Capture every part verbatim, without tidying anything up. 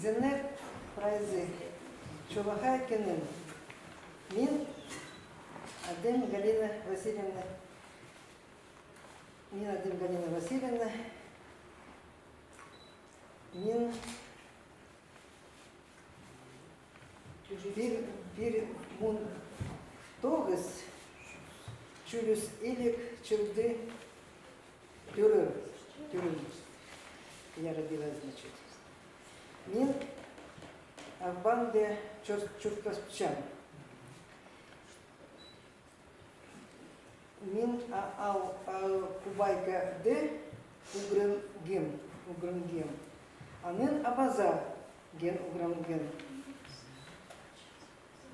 Изеннер прайзы. Чолахай кӧнің. Мин адым Галина Васильевна. Мин адым Галина Васильевна. Мин пір, пір муң тоғыс чӱс илиг чылда тӧрі-, тӧрі-, я родилась, значит. Мин Ағбанда чор-, чуртапчам. Мин а-, ал, а, Кубайкада ӱгренгем, ӱгренгем. Анаң Абаза кӧні ӱгренгем.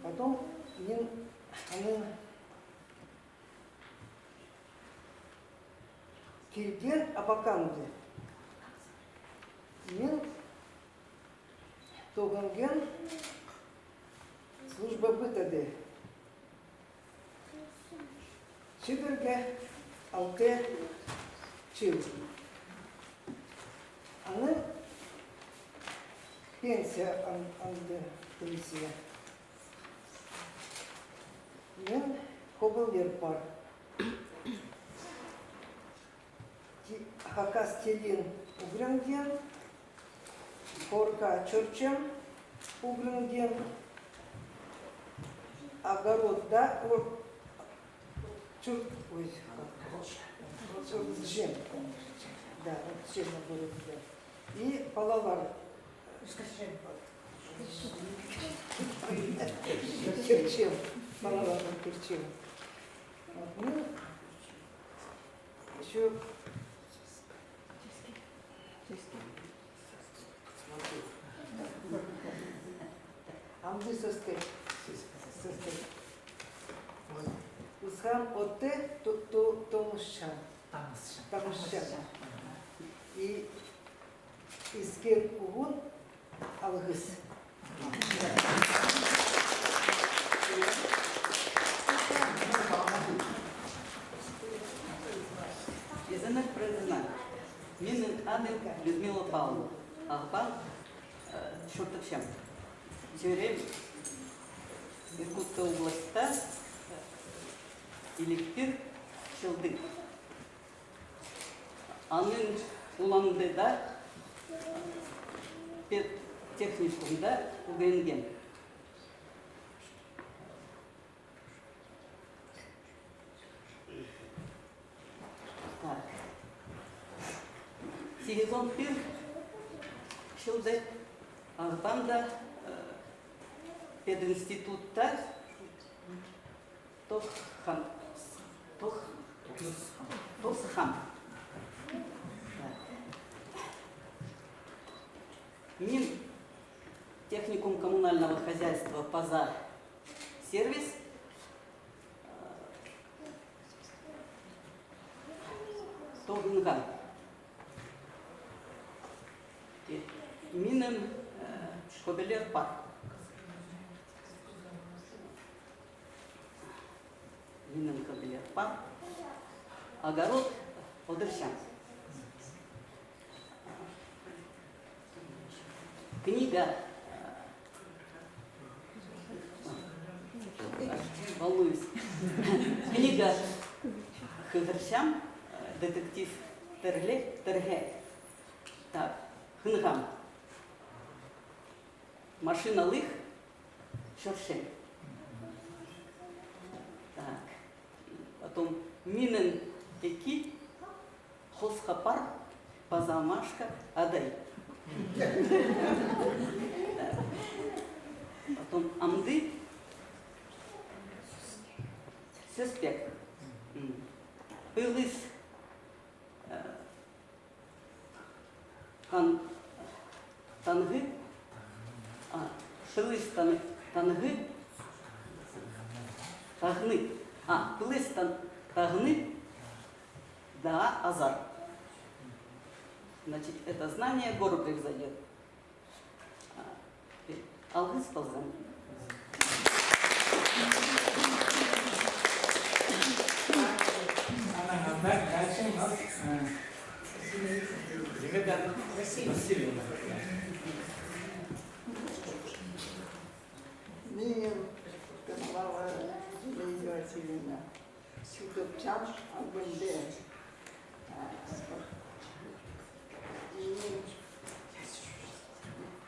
Потом мин анаң килгем Абаканға. Мин тоғынғам служба бытада. Чибіргі алты чыл. Анаң пенсия ан-, алды, пенсия. Мин хоббилер пар. Ти-, хакас тілін ӱгренгем, хорға чӧрчем, ӱгренгем, огородта, о, чӧр-, ой, чӧрчем. Да, чӧрчем огородта. И палалар кӧрчем, палаларны кӧрчем. Вот, ну, ещё амды сӧстер. Сӧстер. Вот. Ысхан отты ту-, ту-, тумысчам. Тамысчам. Тамысчам. И искен уғын алғыс. Изеннер прайзына. Минің адым Людмила Павлова. Ағбан, э, чуртапчам. Чӧрем Иркутская областьта, э, илиг пір чылда. Анаң Улан-Удэда педтехникумда ӱгренгем. Так. Сигізон пір чылда Ағбанда, э, пединститутта Тосхан. Тос-, Тосхан. Мин техникум коммунального хозяйства паза сервис, э, тоғынғам. Минің, э, хоббилер пар. Минің хоббилер пар. Огород одырчам. Книга. Волнуюсь. Книга хығырчам, детектив тіріле, тірге. Так, хынғам. Машиналығ чӧрчем. Так. Потом минің ікі хосха пар, паза Машка, адай. Потом амды сӧспек. М. Пылыс, э, Хан-, танғы, а, пылыс тан-, танғы, тағны, а, пылыс тан-, тағны даа азар. Значит, это знание горы превзойдёт. А, Алғыс ползын. Анаң анда Качинов, э, Зинаида Васильевна. Мин,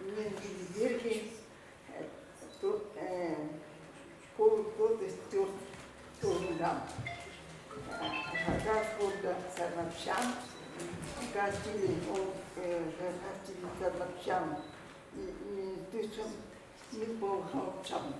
мин пілерге, э, ту-, э, пол-, отыс тӧрт чылында, э, хакас тілін сарнапчам, хакас тілін, ол, э, хакас тілін сарнапчам, и, и тӱсчем, мин пол халчам.